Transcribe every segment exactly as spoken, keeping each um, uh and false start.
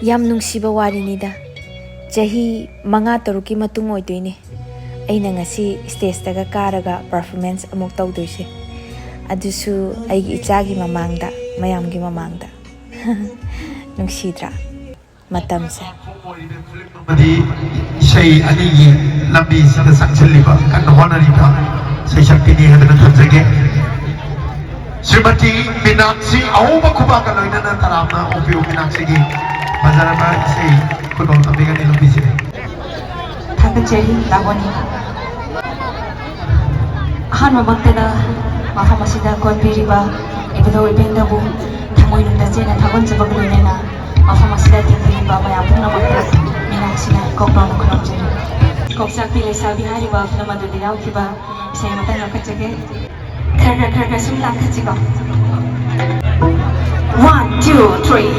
ꯌꯥꯝ ꯅꯨꯡꯁꯤꯕ ꯋꯥꯔꯤꯅꯤꯗ꯫ ꯆꯍꯤ ꯃꯉꯥ ꯇꯔꯨꯛꯀꯤ ꯃꯇꯨꯡ ꯑꯣꯏꯗꯣꯏꯅꯦ ꯑꯩꯅ ꯉꯁꯤ ꯁ꯭ꯇꯦꯖꯇꯒ ꯀꯥꯔꯒ ꯄꯔꯐꯣꯔꯃꯦꯟꯁ ꯑꯃꯨꯛ ꯇꯧꯗꯣꯏꯁꯦ, ꯑꯗꯨꯁꯨ ꯑꯩꯒꯤ ꯏꯆꯥꯒꯤ ꯃꯃꯥꯡꯗ, ꯃꯌꯥꯝꯒꯤ ꯃꯃꯥꯡꯗ꯫ ꯅꯨꯡꯁꯤꯗ꯭ꯔꯥ ꯃꯇꯝꯁꯦ? ꯑꯃꯗꯤ ꯏꯁꯩ ꯑꯅꯤꯒꯤ ꯂꯝꯕꯤꯁꯤꯗ ꯆꯪꯁꯤꯜꯂꯤꯕ, ꯀꯟꯅ ꯍꯣꯠꯅꯔꯤꯕ ꯁꯩꯁꯛꯄꯤꯅꯤ ꯍꯥꯏꯗꯨꯅ ꯊꯝꯖꯒꯦ꯫ ꯁ꯭ꯔꯤꯃꯇꯤ ꯃꯤꯅꯥꯛꯁꯤ ꯑꯍꯧꯕ ꯈꯨꯕꯥꯛꯀ ꯂꯣꯏꯅꯅ ꯇꯔꯥꯝꯅ ꯑꯣꯛꯄꯤꯌꯨ꯫ ꯃꯤꯅꯥꯛꯁꯤꯒꯤ ꯐꯖꯔꯕ ꯏꯁꯩ ꯈꯨꯗꯣꯜ ꯇꯝꯕꯤꯒꯅꯤ ꯂꯧꯕꯤꯁꯤꯔꯦ꯫ ꯊꯥꯒꯠꯆꯔꯤ ꯂꯥꯛꯑꯣꯅꯤ꯫ ꯑꯍꯥꯟꯕꯃꯛꯇꯗ ꯃꯐꯝ ꯑꯁꯤꯗ ꯀꯣꯟꯕꯤꯔꯤꯕ ꯏꯕꯨꯙꯧ ꯏꯕꯦꯟꯗꯕꯨ ꯊꯃꯣꯏꯅꯨꯡꯗ ꯆꯦꯠꯅ ꯊꯥꯒꯣꯟꯖꯕꯒ ꯂꯣꯏꯅꯅ ꯃꯐꯝ ꯑꯁꯤꯗ ꯇꯤꯟꯕꯤꯔꯤꯕ ꯃꯌꯥꯝ ꯄꯨꯝꯅꯃꯛꯇ ꯃꯤꯅꯥꯛꯁꯤꯅ ꯏꯀꯣꯛ ꯂꯥꯎꯅ ꯈꯨꯔꯨꯝꯖꯔꯤ꯫ ꯀꯣꯛꯆꯥꯛꯄꯤ ꯂꯩꯁꯥꯕꯤ ꯍꯥꯏꯔꯤꯕ ꯐꯤꯂꯝ ꯑꯗꯨꯗ ꯌꯥꯎꯈꯤꯕ ꯏꯁꯩ ꯑꯃꯇꯪ ꯂꯧꯈꯠꯆꯒꯦ꯫ ꯈꯔ ꯈꯔ ꯈꯔ ꯈꯔ ꯁꯨꯝ ꯂꯥꯡꯈꯠꯁꯤꯀꯣ꯫ One, two, three.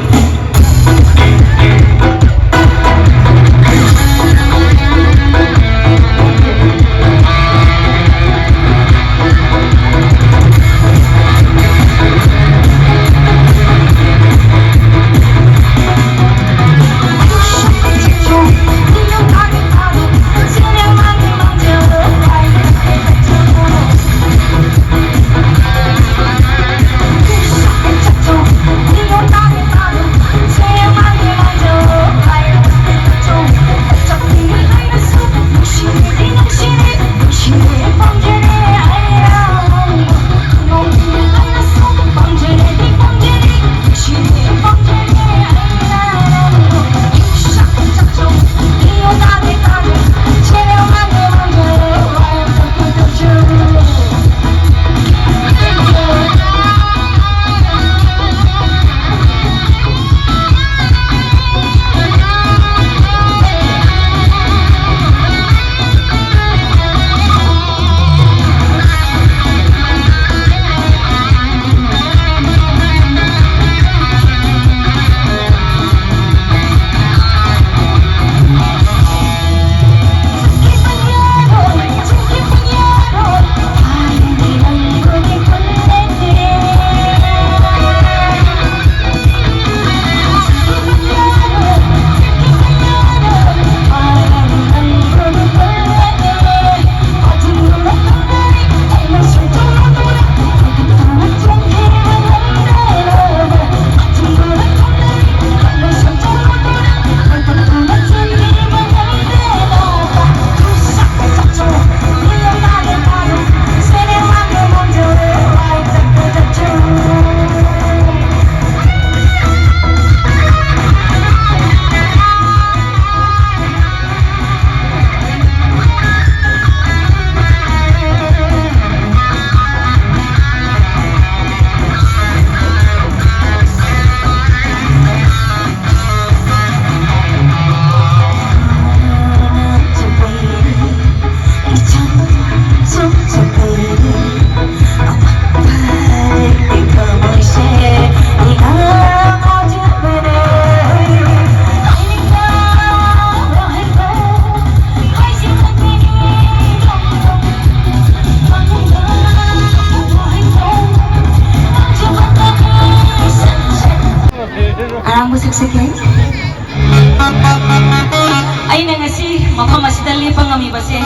ꯑꯩꯅ ꯉꯁꯤ ꯃꯐꯝ ꯑꯁꯤꯗ ꯂꯦꯞꯄ ꯉꯝꯃꯤꯕꯁꯦ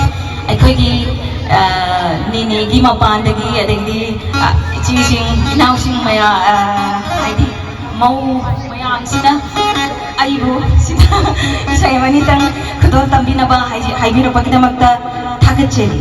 ꯑꯩꯈꯣꯏꯒꯤ, ꯑ, ꯅꯦꯅꯦꯒꯤ ꯃꯄꯥꯟꯗꯒꯤ, ꯑꯗꯒꯤꯗꯤ, ꯑ, ꯏꯆꯦꯁꯤꯡ, ꯏꯅꯥꯎꯁꯤꯡ ꯃꯌꯥ-, ꯑ, ꯍꯥꯏꯗꯤ ꯃꯧ ꯃꯌꯥꯝꯁꯤꯅ ꯑꯩꯕꯨ ꯁꯤꯗ ꯏꯁꯩ ꯑꯃꯅꯤꯇꯪ ꯈꯨꯗꯣꯜ ꯇꯝꯕꯤꯅꯕ ꯍꯥꯏꯖ-, ꯍꯥꯏꯕꯤꯔꯛꯄꯒꯤꯗꯃꯛꯇ ꯊꯥꯒꯠꯆꯔꯤ꯫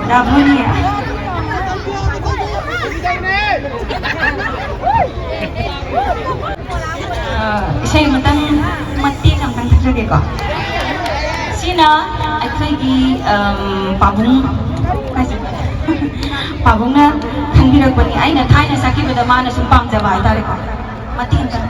ꯔꯥꯙꯣꯅꯤ꯫ ꯑ, ꯏꯁꯩ ꯑꯃꯇꯪ, ꯃꯇꯦꯛ ꯑꯃꯇꯪ ꯁꯛꯆꯒꯦꯀꯣ꯫ ꯁꯤꯅ ꯑꯩꯈꯣꯏꯒꯤ, ꯑꯝ, ꯄꯥꯕꯨꯡ, ꯄꯥꯕꯨꯡꯅ ꯈꯟꯕꯤꯔꯛꯄꯅꯤ꯫ ꯑꯩꯅ ꯊꯥꯏꯅ ꯁꯛꯈꯤꯕꯗ ꯃꯥꯅ ꯁꯨꯝ ꯄꯥꯝꯖꯕ ꯍꯥꯏꯇꯥꯔꯦꯀꯣ꯫ ꯃꯇꯦꯛ ꯑꯃꯇꯪ꯫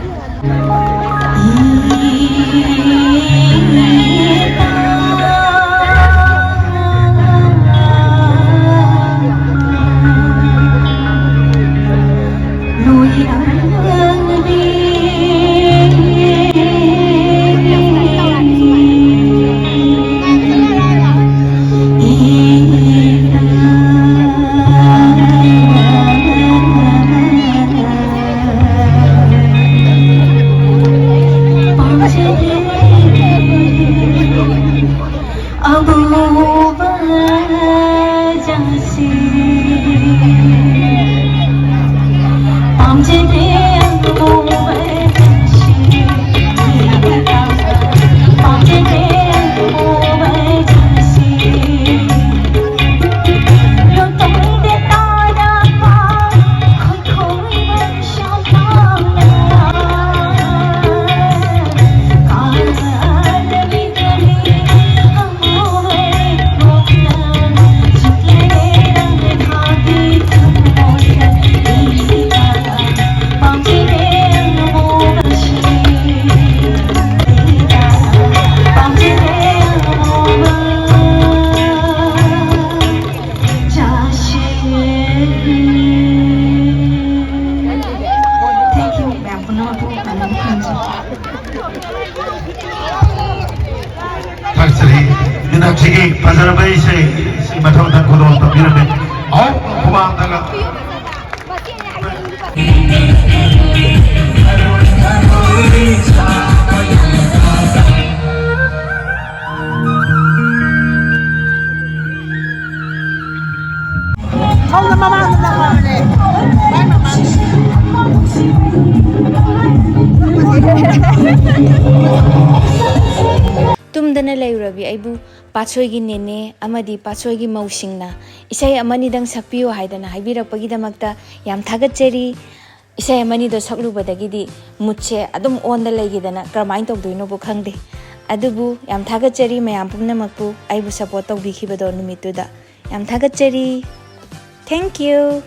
ꯊꯥꯒꯠꯆꯔꯤ꯫ ꯃꯤꯅꯥꯛꯁꯤꯒꯤ ꯐꯖꯔꯕ ꯏꯁꯩ ꯁꯤ ꯃꯊꯪ ꯃꯊꯪ ꯈꯨꯗꯣꯜ ꯇꯝꯕꯤꯔꯝꯃꯤ꯫ ꯑꯍꯧꯕ ꯈꯨꯃꯥꯡꯗꯒ꯫ ꯁꯣꯝꯗ ꯃꯃꯥꯡꯗ ꯆꯪꯉꯛꯑꯣꯅꯦ꯫ ꯈ꯭ꯋꯥꯏ ꯃꯃꯥꯡꯗ꯫ ꯇꯨꯝꯗꯅ ꯂꯩꯔꯨꯔꯕꯤ ꯑꯩꯕꯨ ꯄꯥꯠꯁꯣꯏꯒꯤ ꯅꯦꯅꯦ ꯑꯃꯗꯤ ꯄꯥꯠꯁꯣꯏꯒꯤ ꯃꯧꯁꯤꯡꯅ ꯏꯁꯩ ꯑꯃꯅꯤꯗꯪ ꯁꯛꯄꯤꯌꯨ ꯍꯥꯏꯗꯅ ꯍꯥꯏꯕꯤꯔꯛꯄꯒꯤꯗꯃꯛꯇ ꯌꯥꯝ ꯊꯥꯒꯠꯆꯔꯤ꯫ ꯏꯁꯩ ꯑꯃꯅꯤꯗꯣ ꯁꯛꯂꯨꯕꯗꯒꯤꯗꯤ ꯃꯨꯠꯁꯦ ꯑꯗꯨꯝ ꯑꯣꯟꯗ ꯂꯩꯈꯤꯗꯅ ꯀꯔꯝꯍꯥꯏꯅ ꯇꯧꯗꯣꯏꯅꯣꯕꯨ ꯈꯪꯗꯦ꯫ ꯑꯗꯨꯕꯨ ꯌꯥꯝ ꯊꯥꯒꯠꯆꯔꯤ ꯃꯌꯥꯝ ꯄꯨꯝꯅꯃꯛꯄꯨ ꯑꯩꯕꯨ ꯁꯞꯄꯣꯔꯠ ꯇꯧꯕꯤꯈꯤꯕꯗꯣ ꯅꯨꯃꯤꯠꯇꯨꯗ꯫ ꯌꯥꯝ ꯊꯥꯒꯠꯆꯔꯤ꯫ Thank you꯫